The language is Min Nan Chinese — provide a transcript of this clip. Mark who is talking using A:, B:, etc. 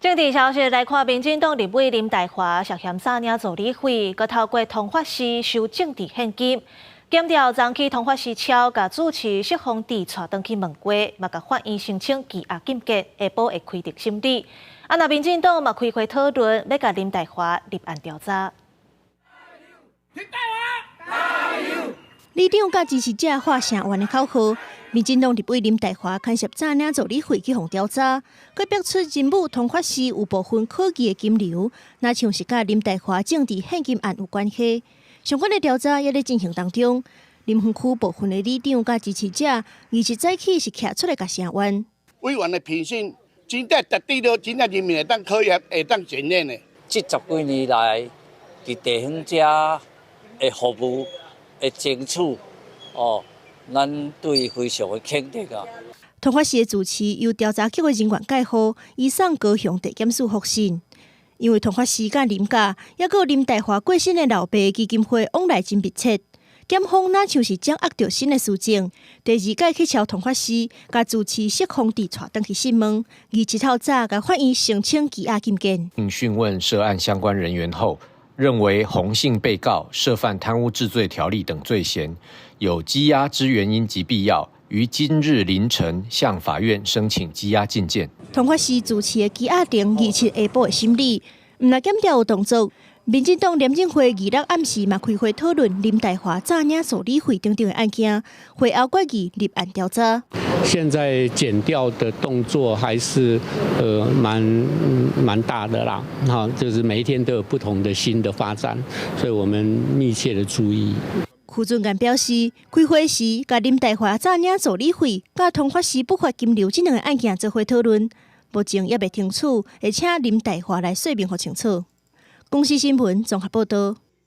A: 政治消息來看，民進黨立委林岱樺涉嫌詐領助理費，閣透過通發司收政治獻金。檢調昨去通發司敲，共主持釋放佇帶轉去問過，嘛共法院申請羈押禁見，下晡會開庭審理。啊，若民進黨嘛開會討論，欲共林岱樺立案調查。
B: 里長佮支持者喊聲援的口號，民進黨立委林岱樺牽涉詐領助理費去予調查，閣爆出人武通發司有部分可疑的金流，若像是佮林岱樺政治獻金案有關係。相關的調查也咧進行當中。林園區部分的里長佮支持者，27早起是徛出來共聲援。
C: 委員的品性，真正絕對都真正人民會當考驗，會當檢驗的。
D: 這十幾年來，佇地方遮的服務的爭取，哦，咱對伊非常的肯定啊。
B: 通發司的住持由調查局的人員蓋號，移送高雄地檢署覆審。因為通發司佮林家，抑閣林岱樺過身的老爸基金會往來真密切，檢方若像是掌握著新的事證，第二擺去敲通發司，共住持釋放佇帶轉去訊問，27號早共法院申請羈押禁見。
E: 訊問涉案相關人員後，認為洪姓被告涉犯貪污治罪條例等罪嫌，有羈押之原因及必要，於今日凌晨向法院申請羈押禁見。
B: 通發司主持的羈押庭27下晡會審理，毋但檢調有動作，民進黨廉政會26暗時嘛開會討論林岱樺詐領助理費等等的案件，會後決議立案調查。
F: 現在檢調的動作還是蠻大的啦，哈，就是每一天都有不同的新的發展，所以我們密切的注意。
B: 徐俊彦表示，開會時共林岱樺詐領助理費、佮通發司不法金流這兩个案件做伙討論，目前猶未清楚，會請林岱樺來說明予清楚。公視新聞綜合報導。